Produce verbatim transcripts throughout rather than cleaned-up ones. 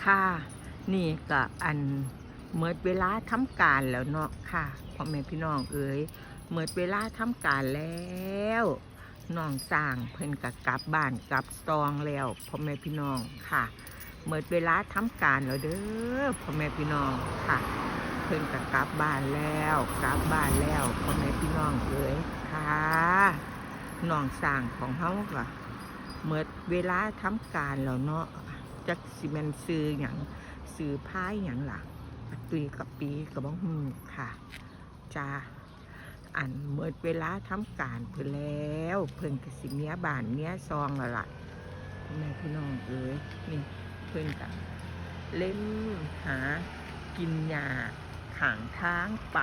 ค่ะ นี่ก็อันหมดเวลาทำการแล้วเนาะค่ะ พ่อแม่พี่น้องเอ๋ย หมดเวลาทำการแล้ว น้องช้างเพิ่นก็กลับบ้านกลับซองแล้ว พ่อแม่พี่น้องค่ะ หมดเวลาทำการแล้วเด้อ พ่อแม่พี่น้องค่ะ เพิ่นก็กลับบ้านแล้ว กลับบ้านแล้ว พ่อแม่พี่น้องเอ๋ยค่ะ น้องช้างของเฮาก็หมดเวลาทำการแล้วเนาะ จักสิแม่นชื่อหยัง ชื่อพายหยังล่ะ กะตุยกะปีก็บ่ฮู้ค่ะ จ้า อันหมดเวลาทำการเพิ่นแล้ว เพิ่นก็สิเมียบ้านเมียซองแล้วล่ะ พ่อแม่พี่น้องเอ๋ย นี่เพิ่นก็เล็มหากินหญ้าข้างทางไป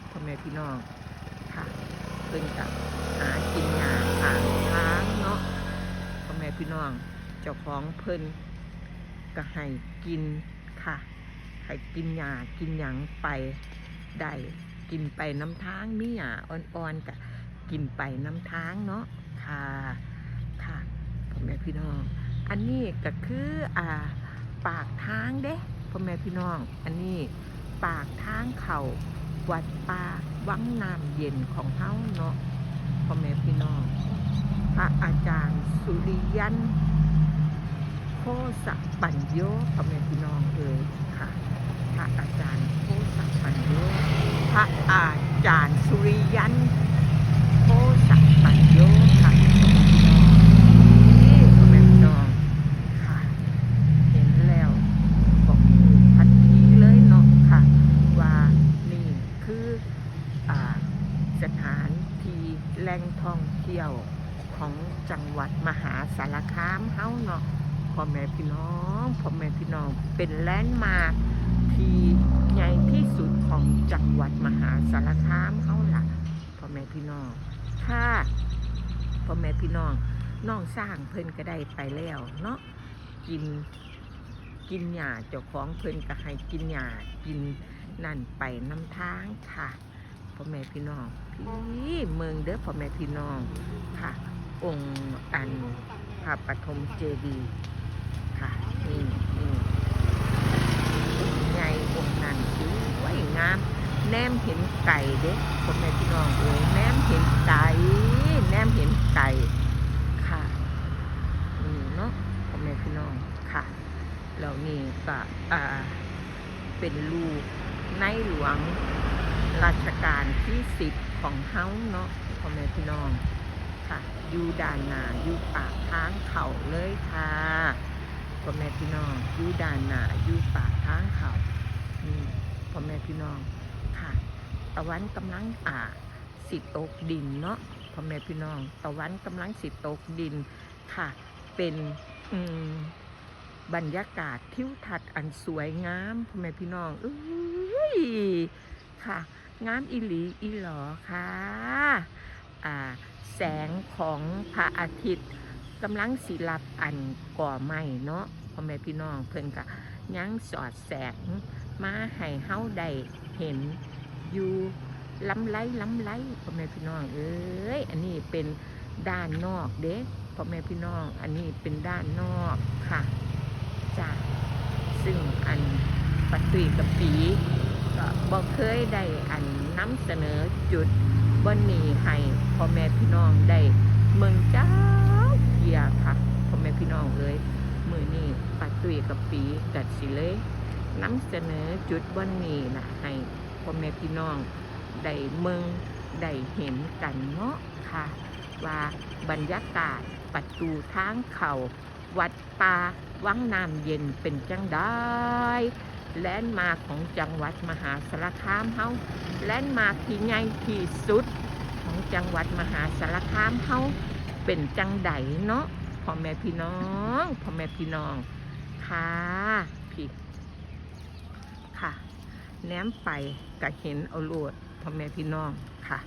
พ่อแม่พี่น้องค่ะ เพิ่นก็หากินหญ้าข้างทางเนาะ พ่อแม่พี่น้อง เจ้าของเพิ่นก็ให้กินค่ะ ให้กินหญ้ากินหยังไป ได้กินไปนำทาง มีหญ้าอ่อนๆก็กินไปนำทางเนาะค่ะ ค่ะ พ่อแม่พี่น้อง อันนี้ก็คือ อ่า ปากทางเด้ พ่อแม่พี่น้อง อันนี้ปากทางเข้าวัดป่าวังน้ำเย็นของเฮาเนาะ พ่อแม่พี่น้อง พระอาจารย์สุริยัน โคสปัญโญ พ่อแม่พี่น้องเอ๋ยค่ะ พระอาจารย์โคสปัญโญ พระอาจารย์สุริยัน โคสปัญโญค่ะ นี่พ่อแม่พี่น้องค่ะ เห็นแล้วก็ฮู้ทันทีเลยเนาะค่ะ ว่านี่คือ อ่า สถานที่แหล่งท่องเที่ยวของจังหวัดมหาสารคามเฮาเนาะ พ่อแม่พี่น้อง พ่อแม่พี่น้อง เป็นแลนด์มาร์คที่ใหญ่ที่สุดของจังหวัดมหาสารคามเฮาล่ะ พ่อแม่พี่น้อง ค่ะ พ่อแม่พี่น้อง น้องช้างเพิ่นก็ได้ไปแล้วเนาะ กิน กินหญ้า เจ้าของเพิ่นก็ให้กินหญ้า กินนั่นไปนำทางค่ะ พ่อแม่พี่น้อง พี่เมืองเด้อ พ่อแม่พี่น้องค่ะ องค์อันพระปฐมเจดีย์ค่ะ นี่ นี่ องค์ใหญ่องค์นั้นสวยงาม แนมเห็นไกลเด้ พ่อแม่พี่น้องเอ๋ย แนมเห็นไกล แนมเห็นไกลค่ะ นี่เนาะ พ่อแม่พี่น้องค่ะ แล้วนี่ก็ อ่า เป็นรูปในหลวงรัชกาลที่สิบของเฮาเนาะ พ่อแม่พี่น้องค่ะ อยู่ด้านหน้า อยู่ปากทางเข้าเลยค่ะ พ่อแม่พี่น้อง อยู่ด้านหน้า อยู่ปากทางเข้า นี่ พ่อแม่พี่น้องค่ะ ตะวันกำลัง อ่า สิตกดินเนาะ พ่อแม่พี่น้อง ตะวันกำลังสิตกดินค่ะ เป็น อืม บรรยากาศทิวทัศน์อันสวยงาม พ่อแม่พี่น้องเอ้ยค่ะ งามอีหลีอีหลอค่ะ อ่า แสงของพระอาทิตย์กำลังสิลับอันกอไม้เนาะ พ่อแม่พี่น้อง เพิ่นก็ยังสอดแสงมาให้เฮาได้เห็นอยู่ลำไรลำไร พ่อแม่พี่น้องเอ้ย อันนี้เป็นด้านนอกเด้ พ่อแม่พี่น้อง อันนี้เป็นด้านนอกค่ะ จ้ะ ซึ่งอันปาตุ้ยกะปีก็บ่เคยได้อันนำเสนอจุดบ่อนนี้ให้พ่อแม่พี่น้องได้เบิ่งจักเทื่อค่ะ พ่อแม่พี่น้องเอ้ย มื้อนี้ปาตุ้ยกะปีก็สิเลยนำเสนอจุดบ่อนนี้ล่ะให้พ่อแม่พี่น้องได้เบิ่งได้เห็นกันเนาะค่ะ ว่าบรรยากาศประตูทางเข้าวัดป่าวังน้ำเย็นเป็นจั่งใด แลนด์มาร์คของจังหวัดมหาสารคามเฮา แลนด์มาร์คที่ใหญ่ที่สุดของจังหวัดมหาสารคามเฮาเป็นจั่งใดเนาะ พ่อแม่พี่น้อง พ่อแม่พี่น้องค่ะ พี่ ค่ะ แนมไปก็เห็นเอาโลด พ่อแม่พี่น้องค่ะ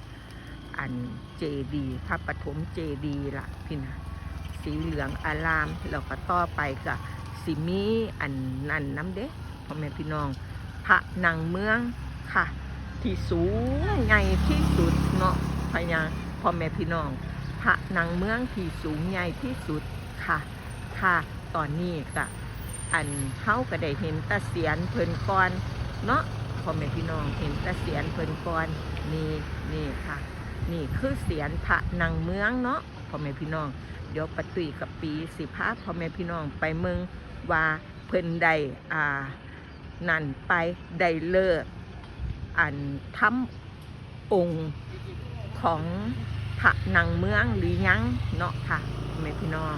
อันเจดีย์ พระปฐมเจดีย์ล่ะพี่นะ สีเหลืองอาราม แล้วก็ต่อไปก็สิมีอันนั่นนำเด้ พ่อแม่พี่น้อง พระนั่งเมืองค่ะ ที่สูงใหญ่ที่สุดเนาะ พะยา พ่อแม่พี่น้อง พระนั่งเมืองที่สูงใหญ่ที่สุดค่ะ ค่ะ ตอนนี้ก็ อันเฮาก็ได้เห็นแต่เศียรเพิ่นก่อนเนาะ พ่อแม่พี่น้อง เห็นแต่เศียรเพิ่นก่อน นี่ นี่ค่ะ นี่คือเศียรพระนั่งเมืองเนาะ พ่อแม่พี่น้อง เดี๋ยวป้าตุ้ยกับปีสิพาพ่อแม่พี่น้องไปเมืองว่าเพิ่นได้ อ่า นั่นไป ได้ฤกษ์อันทำองค์ของพระนั่งเมืองหรือยังเนาะค่ะ พ่อแม่พี่น้อง